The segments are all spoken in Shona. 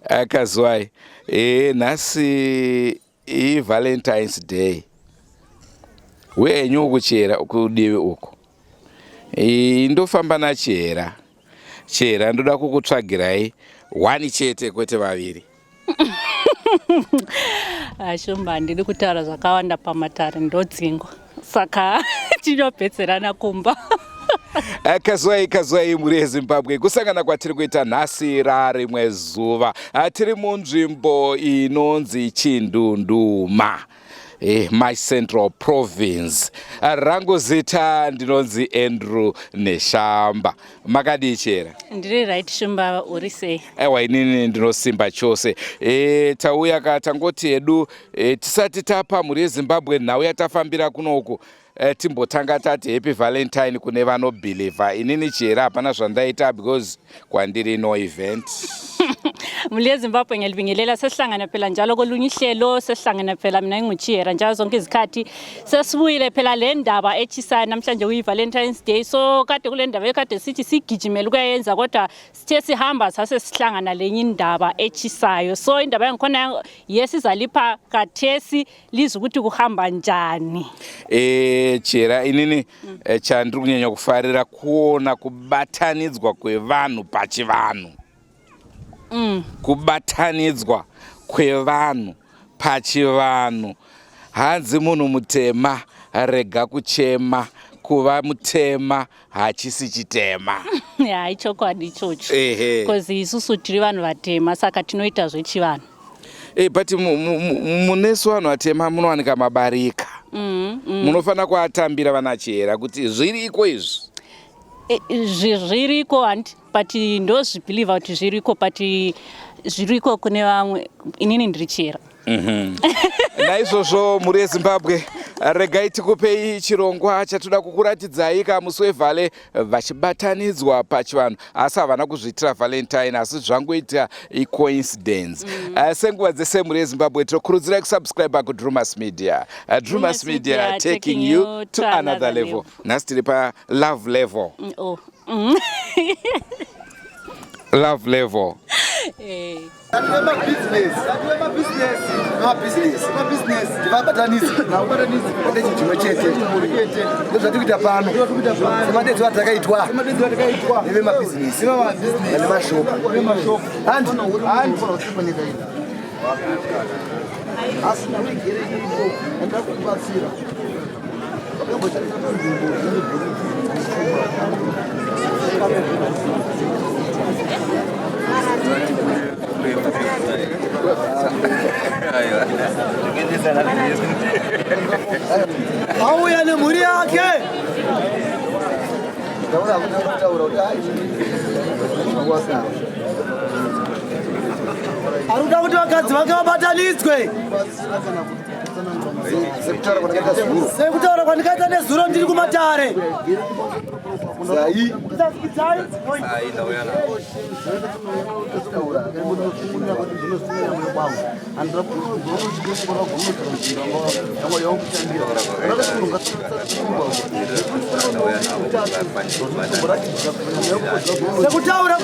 Akazwai e nhasi ivalentines day uyenyu ukuchera kudivi uku e, ndofamba nachera chera ndoda kukutsvagirai one chete kwete vaviri. Ashumba handidi kutaura zvakawanda pamatare ndodzingwa saka tinopedzerana kumba. Kazwai kazwai mhuri yeZimbabwe kusangana kwatiri kuita nhasi rarimwe zuva tiri munzvimbo inonzi Chindunduma my Central Province. Rangu zita ndinonzi Andrew Neshamba. Makadii Chera? Ndiri right Shumba, uri sei? Aiwa inini ndinosimba chose. Tauya ka tangoti hedu tisati tapa mhuri yeZimbabwe nhau yatafambira kunoku timbotanga tati happy valentine kune vanobhilivha. Inini Chera hapana zvandaita because kwandiri no event. Mhuri yeZimbabwe ngiyalibingelela sesihlangana phela njalo kolunye ihlelo sesihlangana phela mina nginguChihera njalo zonke izikhathi sesibuyile phela le ndaba etshisayo namhlanje kuyi-Valentine's Day so kade kule ndaba ekade sithi sigijimele ukuyayenza kodwa sithe sihamba sase sihlangana lenye indaba etshisayo so indaba yangikhona yesizalipha kathesi lizwe ukuthi kuhamba njani. Chera inini chandiri kunyanya kufarira kuona kubatanidzwa kwevanhu pachivanhu. Kubatanidzwa kwevanhu pachivanhu. Hanzi munhu mutema rega kuchema, kuva mutema hachisi chitema. Ya, ichokwadi ichocho. Because isusu tiri vanhu vatema saka tinoita zvechivanhu. But munesu vanhu vatema munowanika mabarika. Munofanira kuatambira vana Chihera kuti zviriko izvi. Zviriko hanti but ndozvibhilivha kuti zviriko but zviriko kune vamwe inini ndiri Chihera. Naizvozvo mhuri yeZimbabwe regai tikupei chirongwa chatoda kukuratidzai kamusi wevhale vachibatanidzwa pachivanhu asi havana kuzviitira valentine asi zvangoita icoincidence. Senguva dzese mhuri yeZimbabwe tinokurudzirai kusubscribe kuDrumas Media. Drumas Media taking you to another level. Nhasi tiri pa love level. Love level. Ndozvatikuita pano semadedzo atakaitwa nevemabhizinesi nemashopu. Handi auya nemhuri yake. Ari kuda kuti vakadzi vake vabatanidzwe sekutaura kwandikaita nezuro ndiri kumatare. Sekutaura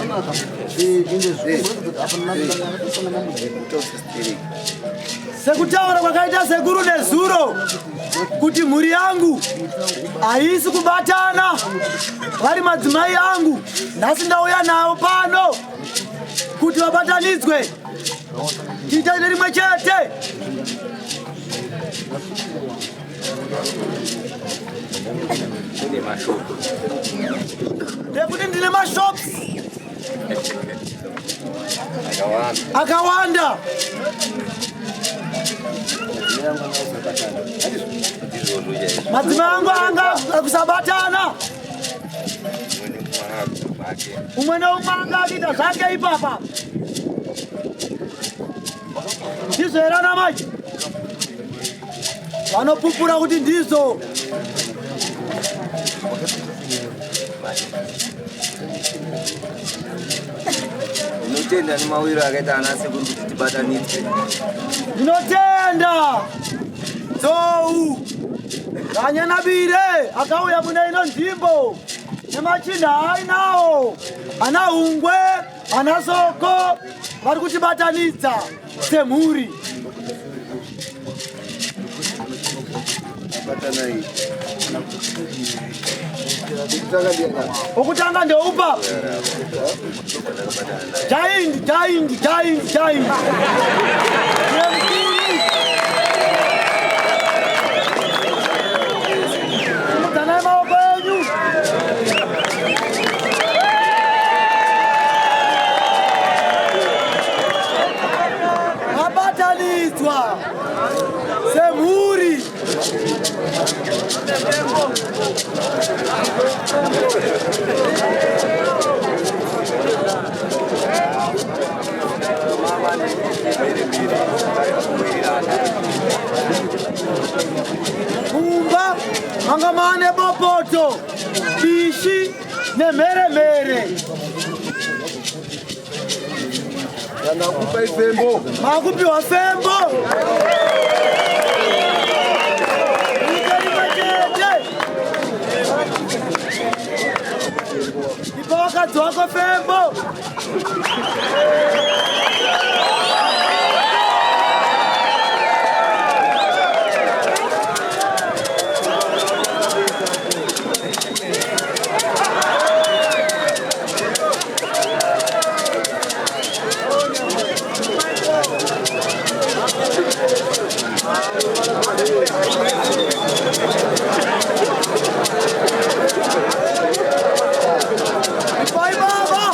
Sekutaura kwakaita sekuru nezuro kuti mhuri yangu haisi kubatana, vari madzimai angu, nhasi ndauya navo pano kuti vabatanidzwe tiite nerimwe chete. Ndekuti ndine mashops akawanda. Madzimai angu anga kusabatana, umwe neumwe anga achiita zvake ipapa. Ndizvo here ana mai? Vanopupura kuti ndizvo. Ndinotenda nemawiro akaita ana sekuru kuti tibatanidzwe. Ndinotenda Nzou Vanyanabire akauya mune ino nzvimbo nemachinda aainawo ana Hungwe ana Soko vari kutibatanidza semhuri. Wokutanga ndeupa giant giant giant giant. Simudzanai maoko enyu. Mabatanidzwa semhuri. Mumba manga mane bopoto, bishi nemheremhere. Ndakupa ifembo. Makupiwa fembo. Ite rimwe chete. Ipa vakadzi wako fembo. Ipai baba.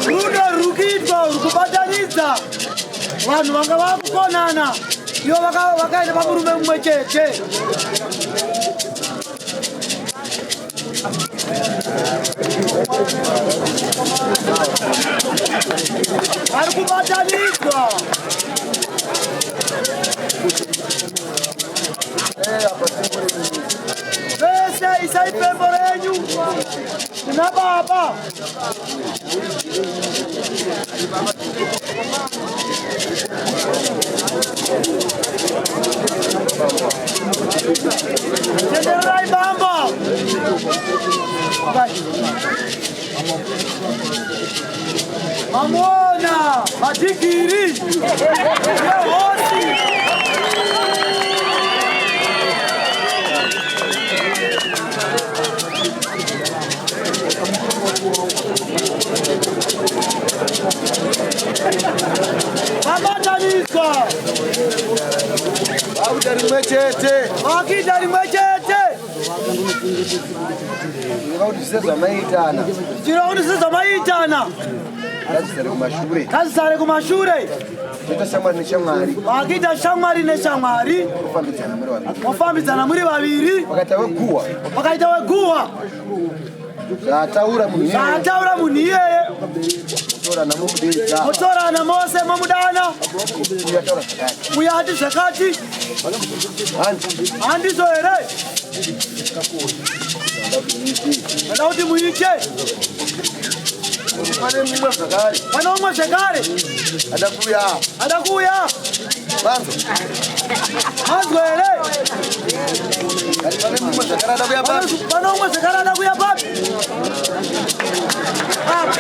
Rudo rwuri kuitwa ruri kubatanidza vanhu vanga vakukonana ivo vakaenda pamurume mumwe chete. Vari kubatanidzwa. Vese isai fembo renyu kuna baba. Tendererai bamba. Mamuona madhigiri yehosi. Vabatanidzwa. Vakuita rimwe chete. Vakuita rimwe chete. Zvireva kuti sezvamaiitana. Zvireva kuti sezvamaiitana. Ngazvisare kumashure. Ngazvisare kumashure. Toita shamwari neshamwari. Vakuita shamwari neshamwari. Mofambidzana muri vaviri. Mofambidzana muri vaviri. Vakaita weguhwa. Vakaita weguhwa. Zvaataura munhu iyeye. Zvaataura munhu iyeye. Motorana momudeedza. Motorana mose momudana. Uyu ataura zvakati. Uyu ati zvakati. Handizvo here? Ndada kuti muite. Pane mumwe zvakare. Pane umwe zvakare. Ada kuuya. Ada kuuya. Manzwa. Manzwa here? Pane mumwe zvakare ada kuya papi? Pane umwe zvakare ada kuya papi? Apa.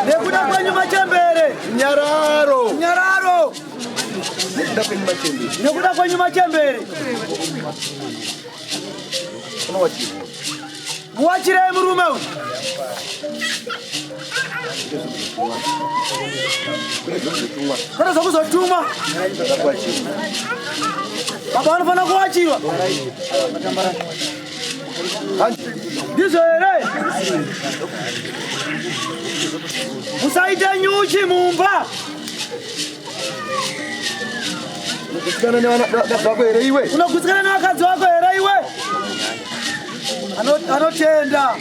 Nekuda kwenyu machembere. Nyararo. Nyararo. Nekuda kwenyu machembere. Nekuda kwenyu machembere. Muwachirei murume uyu. Kwete zvekuzotumwa. Baba vanofanira kuwachirwa. Ndizvo here? Musaite nyuchi mumba. Unogutsikana nevakadzi vako here iwe? Unogutsikana nevakadzi vako here iwe? Anotenda.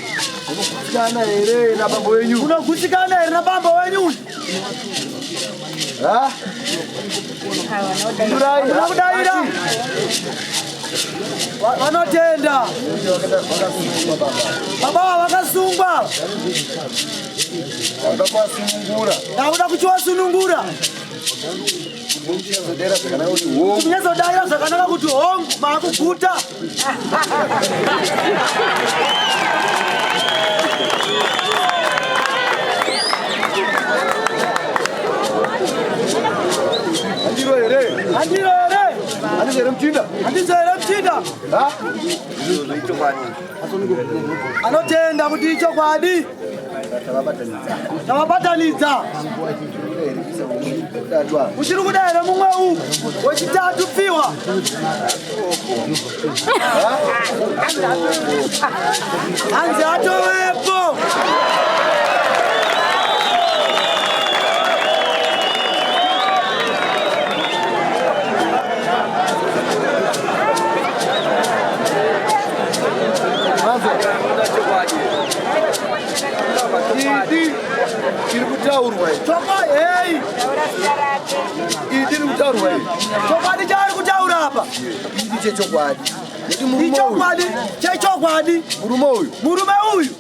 Unogutsikana here nabambo wenyu? Unogutsikana here nabambo wenyu uyu? Ha? Pindurai. Unokudaira. Vanotenda. Baba vakasungwa. Ndakuda kuvasunungura. Ndakuda kuchivasunungura. Munyazodaira zvakanaka kuti hongu maakuguta. Handiro here? Handiro here? Handizvo here muchinda? Handizvo here muchinda? Ha? Anotenda kuti ichokwadi. Tavabatanidza. Uchiri kuda here mumwe u wechitatu pfiwa? Hanzi atovepo. Idi iri kutaurwa iyi. Chokwadi, hey. Idi iri kutaurwa iyi. Chokwadi chaari kutaura apa. Idi chechokwadi. Nekuti murume uyu. Ichokwadi chechokwadi. Murume uyu. Murume uyu.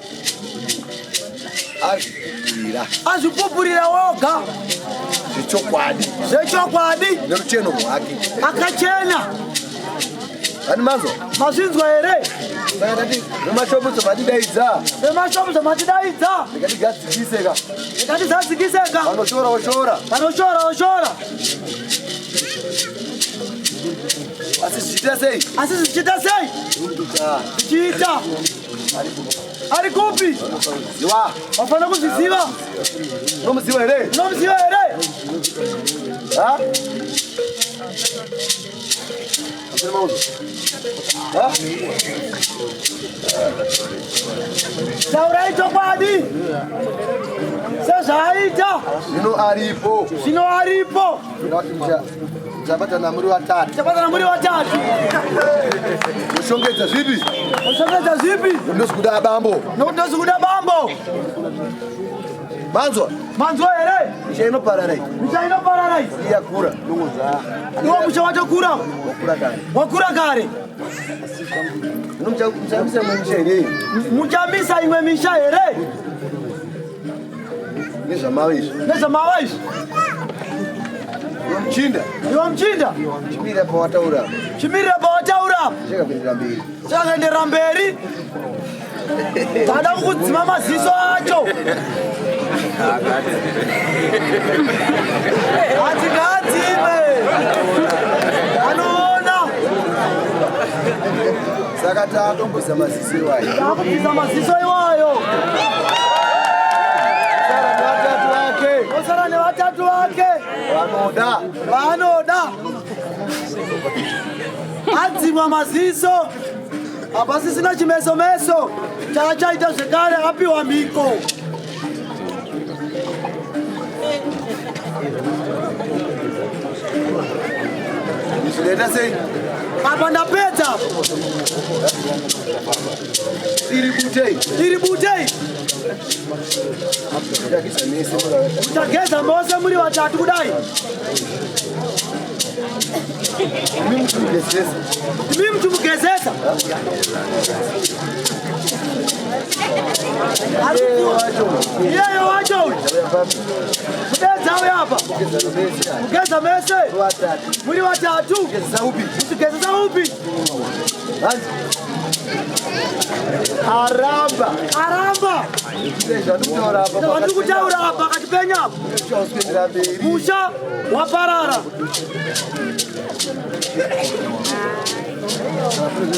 Azvipupurira. Azvipupurira woga. Zvechokwadi. Zvechokwadi. Nerucheno rwake. Akachena. Vani manzwa? Mazvinzwa here? Saka tati vemashopu zvamatidaidza. Vemashopu zvamatidaidza. Ndikatigadzikiseka. Ndikatizadzikiseka. Vanoshora voshora. Vanoshora voshora. Asi zvichiita sei? Asi zvichiita sei? Zvichiita. Ari kupi? Ziva. Wafanira kuzviziva. Unomuziva here? Unomuziva here? Ha? Taurai chokwadi sezvaaita. Zvino aripo. Zvino aripo. Muchabatana muri vatatu. Muchabatana muri vatatu. Mushongedza zvipi? Mushongedza zvipi? Ndozikuda bambo. Ndozikuda bambo. Manzwa? Manzwa here? Misha inoparara iyi. Misha inoparara iyi. Yakura. Nongonza. Iwo musha watokura. Wakura kare. Wakura kare. Muchamisa imwe misha here? Muchamisa imwe misha here? Nezvamava izvi. Nezvamava izvi. Iwe muchinda. Iwe muchinda. Chimirira pawataura. Chimirira pawataura. Chakaenderera mberi. Chakaenderera mberi. Tada kukudzima maziso acho. Hanzi ngaadzime. Anoona. Saka taakubvisa maziso iwayo. Taakubvisa maziso iwayo. Osara nevatatu vake. Osara nevatatu vake. Vanoda. Vanoda. Adzimwa maziso. Hapasisina chimeso meso chaachaita zvekare apiwa mhiko. Zvinoita sei? Apa ndapedza. Iri butei. Iri butei. Muchageza mose muri vatatu kudai. Imi muchimugezesa. Imi muchimugezesa. Iyeyo wacho uyu. Mudedza uyu apa. Mugeza mese. Muri vatatu. Mugezesa upi? Muchigezesa upi? Hanzi. Aramba. Aramba. Zvandikutaura apa. Zvandikutaura apa pakati penyu apa. Musha waparara.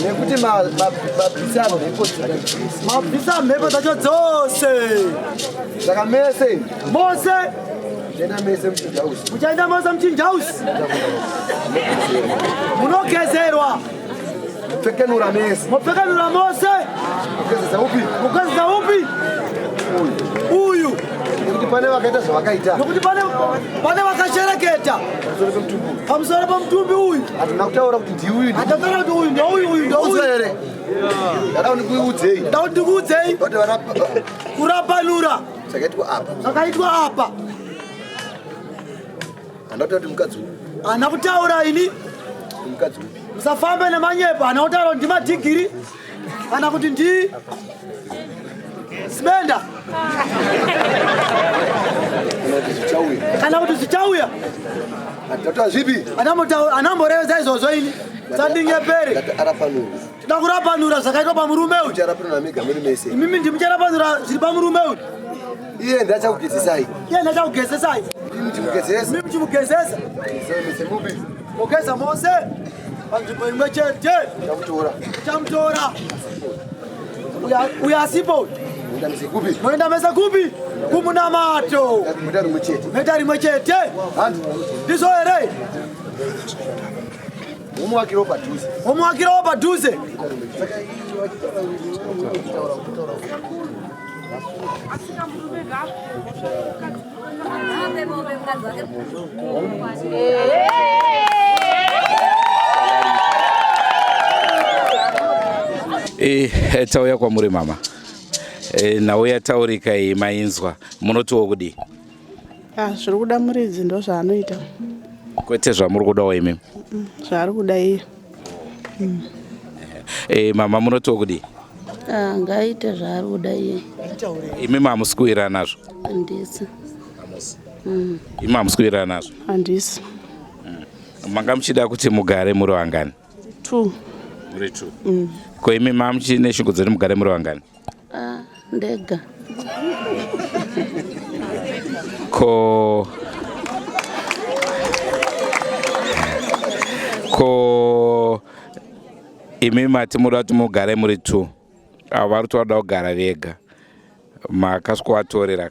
Nekuti mabvisa mhepo dzacho dzose. Mabvisa mhepo dzacho dzose. Saka mese. Mose. Muchaenda mese muchinjausi. Muchaenda mose muchinjausi. Munogezerwa. Mupfekenura mese. Mupfekenura mose. Mugezesa upi? Mugezesa upi? Uyu. Uyu. Nekuti pane vakaita zvavakaita. Nekuti pane pane vakashereketa. Pamusoro pemutumbi. Pamusoro pemutumbi uyu. Hatina kutaura kuti ndiuyu. Hatina kutaura kuti uyu ndouyu uyu ndouyu. Here? Ndada kuti ndikuudzei. Ndada kuti ndikuudzei. Kuti varapa kurapanura. Zvakaitwa apa. Zvakaitwa apa. Handina kutaura kuti mukadzi upi. Handina kutaura ini. Mukadzi upi. Musafambe nemanyepo. Handina kutaura kuti ndimadhigiri kana kuti ndi Smenda. Kana kuti zvichauya. Kana kuti zvichauya. Handina zvipi. Handamborevesa izvozvo ini. Sandinyepere. Arapanura. Tinoda kurapanura zvakaitwa pamurume uyu. Mucharapanura mega muri mese. Imimi ndimucharapanura zviri pamurume uyu. Iye ndachakugezesai. Iye ndachakugezesai. Imi muchimugezesa. Imi muchimugezesa. Mese mupi. Mugeza mose panzvimbo imwe chete. Chamutora. Chamutora. Uyo asipo uyu. Moenda mese kupi? Moenda mese kupi? Kumunamato. Moenda rimwe chete. Moenda rimwe chete. Handi. Ndizvo here? Womuwakirawo padhuze. Womuwakirawo padhuze. Eh, tauya kwamuri mama. Eh, nhau yataurika iyi mainzwa munotiwo kudii? Ah, zviri kuda muridzi ndozvaanoita. Kwete zvamuri kudawo imimi. Zvaari kuda iye. Eh, mama munotiwo kudii? Ah, ngaaite zvaari kuda iye. Imimi hamusi kuwirirana nazvo? Handisi. Hamusi. Imi hamusi kuwirirana nazvo? Handisi. Manga muchida kuti mugare muri vangani? 2. Muri 2. Ko imi mamuchine shungu dzekuti mugare muri vangani? Ah, ndega. Ko ko imi mati muda kuti mugare muri 2. Avo vari kuti vanoda kugara vega. Makasvikovatorera.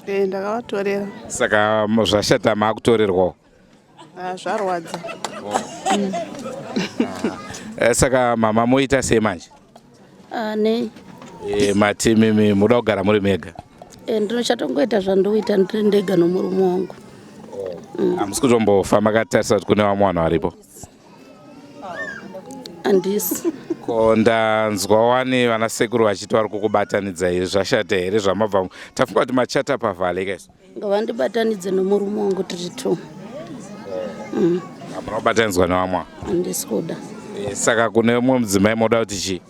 Eh, ndakavatorera. Saka zvashata maakutorerwawo. Ah, zvarwadza. Eh, saka mama moita sei manje? Ah, nei? Eh, mati mimi muda kugara muri mega. Eh, ndinochatongoita zvandoita ndiri ndega nomurume wangu. Hamusi kutombofa makatarisa kuti kune vamwe vanhu varipo. Handisi. Ko ndanzwa wani vana sekuru vachiti vari kukubatanidzai zvashata here zvamabva tafunga kuti machata pavhale kaizvo. Ngavandibatanidze nomurume wangu tiri 2. Hamuna kubatanidzwa nevamwe. Handisi kuda. Eh, saka kune mumwe mudzimai moda kuti chii?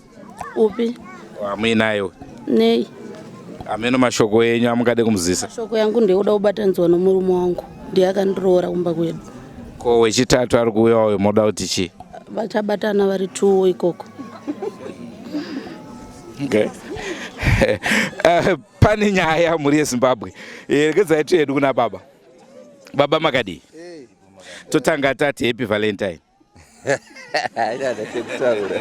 Upi? Wamuinayo. Nei? Hameno mashoko enyu amungade kumuzisa. Mashoko yangu ndeyekuda kubatanidzwa nomurume wangu. Ndiye akandiroora kumba kwedu. Ko wechitatu ari kuuya uyo moda kuti chii? Vachabatana vari 2 ikoko. Okay. Pane nyaya mhuri yeZimbabwe. Regedzai tiende kuna baba. Baba makadii? Totanga tati happy Valentine. Chekutaura.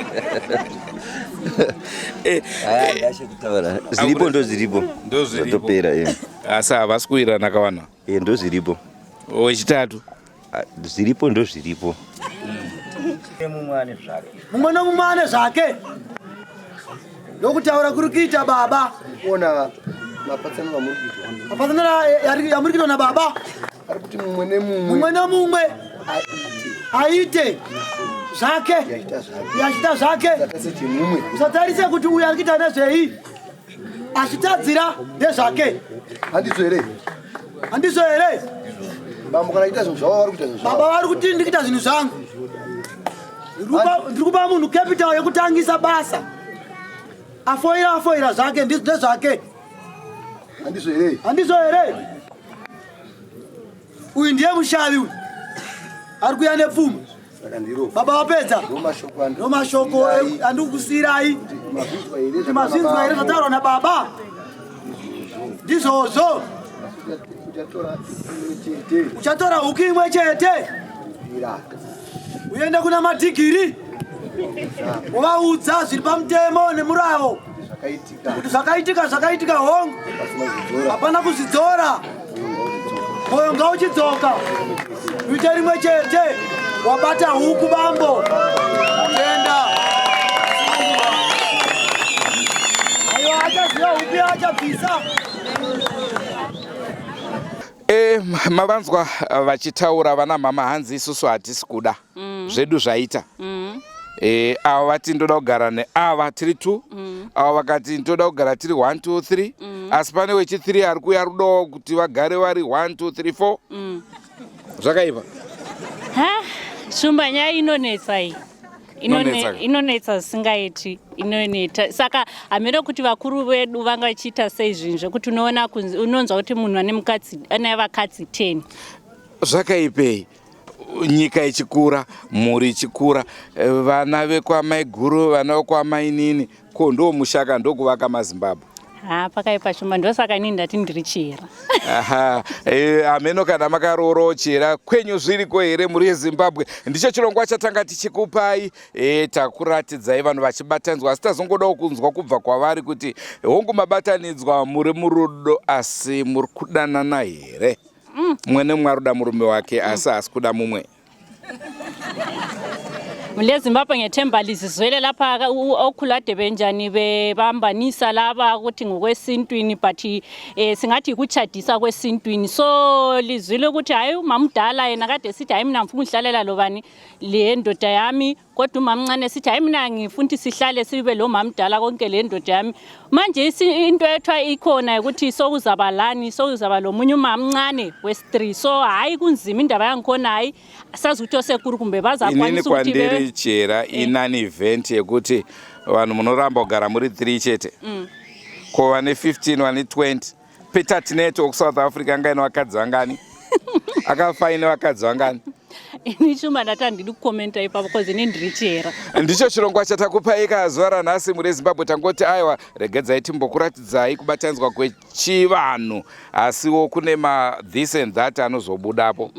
Chekutaura. Zviripo ndozviripo. Ndozviripo. Zvatopera eh. Asi havasi kuwirirana kawana. Eh, ndozviripo. Wechitatu. Ah, zviripo ndozviripo. Mumwe nomumwe ane zvake. Ndokutaura kuri kuita baba. Kuona mapatsanuro amuri kuitwa. Mapatsanuro amuri kuitwa nababa. Ari kuti mumwe nemumwe. Mumwe nemumwe aite zvake. Yachita zvake. Usatarise kuti uyu ari kuita nezvei. Achitadzira ndezvake. Handizvo here? Handizvo here? Bambo kana achiita zvinhu zvavo vari kuita zvinhu zvavo. Baba vari kuti ndikuita zvinhu zvangu. Ndiri kupa munhu capital yekutangisa basa. Afoira afoira zvake ndezvake. Handizvo here? Handizvo here? Uyu ndiye mushavi uyu. Ari kuya nepfuma. Saka ndiro. Baba vapedza. Ndomashoko andikusiirai. Mazvinzwa here zvataurwa nababa? Ndizvozvo. Uchatora huku imwe chete. Uende kuna madhigiri. Wovaudza zviri pamutemo nemuravo. Kuti zvakaitika zvakaitika hongu. Hapana kuzvidzora. Moyo ngauchidzoka. Uite rimwe chete. Wabata huku bambo. Tenda. Aiwa achaziva huku yaachabvisa. E, mavanzwa vachitaura vana mama hanzi isusu hatisi kuda zvedu zvaita. E, ava vati ndoda kugara neava tiri 2, ava vakati ndoda kugara tiri 1 2 3, asi pane wechi 3 ari kuuya rudawo kuti vagare vari 1 2 3 4. Zvakaipa. Ha, Shumba, nyaya inonetsa iyi. Inonetsa. Inonetsa zvisingaiti, inoneta. Saka hameno kuti vakuru vedu vanga vachiita sei zvinhu zvekuti unoona unonzwa kuti munhu ane mukadzi, ane vakadzi 10. Zvakaipei? Nyika ichikura, mhuri ichikura, vana vekwamaiguru, vana vekwamainini, ko ndo mushaka ndokuvaka maZimbabwe. Ha, pakaipa, Shumba. Ndosaka inini ndati ndiri chera. Aha, hameno kana makaroorowo chera kwenyu zviriko here mhuri yeZimbabwe? Ndicho chirongwa chatanga tichikupai, takuratidzai vanhu vachibatanidzwa, asi tazongodawo kunzwa kubva kwavari kuti hongu mabatanidzwa muri murudo, asi muri kudanana here? Mumwe nemumwe ari kuda murume wake, asi haasi kuda mumwe. Mule Zimbabwe, ngethemba lizizwele lapha okhulade benjani bebambanisa laba ukuthi ngokwesintwini, but singathi yikuchadisa kwesintwini. So lizwile ukuthi hayi, umama udala yena kade sithi hayi, mina ngifuna ukuhlalela lobani le ndoda yami, kodwa umama mncane sithi hayi, mina ngifuna ukuthi sihlale sibe lo mama mdala konke le ndoda yami. Manje into ethwa ikhona ukuthi sokuzaba lani, sokuzaba lo munye umama mncane wesi-3. So hayi, kunzima indaba yangikhona, hayi, sazi ukuthi osekuru kumbe Inini bazakwanisa ukuthi kwandiri chera inani event yekuti vanhu munoramba kugara muri 3 chete, ko vane 15, vane 20? Peter Tineto wekuSouth Africa anga ine vakadzi vangani? Akafa ine vakadzi vangani? Ini, Shumba, ndati handidi kukomenta ipapo cause ini ndiri chera. Ndicho chirongwa chatakupai kazuva ranhasi muri Zimbabwe. Tangoti aiwa, regedzai timbokuratidzai kubatanidzwa kwechivanhu, asiwo kune ma this and that anozobudapo,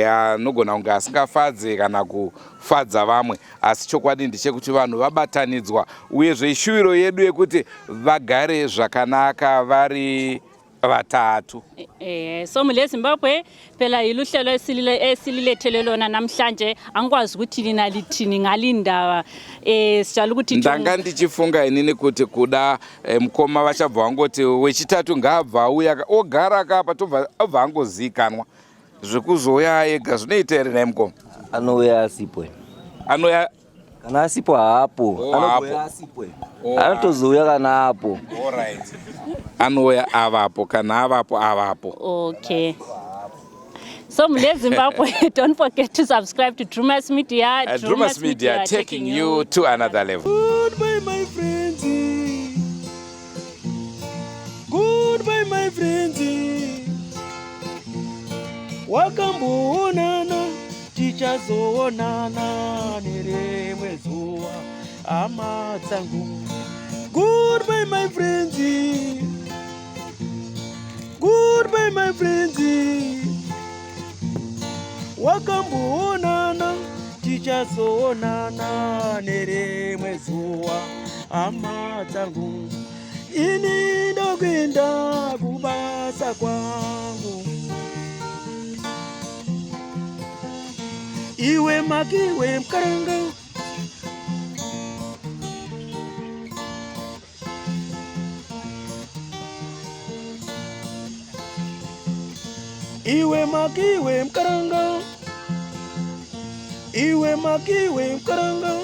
anogona kunge asingafadze kana kufadza vamwe, asi chokwadi ndechekuti vanhu vabatanidzwa, uyezve ishuviro yedu yekuti vagare zvakanaka vari vatatu. So mule Zimbabwe, phela yiluhlelo esililethele lona namhlanje. Angikwazi ukuthi lina lithini ngalindaba. Sijala ukuthi Ndanga ndichifunga inini kuti kuda mukoma vachabva vangoti wechitatu ngaabva auya ogara kapa, tobva obva angozikanwa. Zvekuzouya ega zvinoita here nhai mukoma? Anouya asipo. Anouya Kana asipo haapo. Oh, Anouya haapo. asipo. Oh, Anotozouya kana apo. Alright, anouya avapo, kana avapo avapo. Okay. So mule Zimbabwe, don't forget to subscribe to Drumas Media. Drumas Media, taking you to another level. Goodbye, my friends. Goodbye, my friends. Wakamboonana, tichazoonana nerimwe zuva, hama dzangu. Goodbye, my friends. Goodbye, my friends. Wakamboonana, tichazoonana nerimwe zuva, hama dzangu. Ini ndokuenda kubasa kwangu. Iwe makiwe mukaranga. Iwe makiwe mukaranga. Iwe makiwe mukaranga.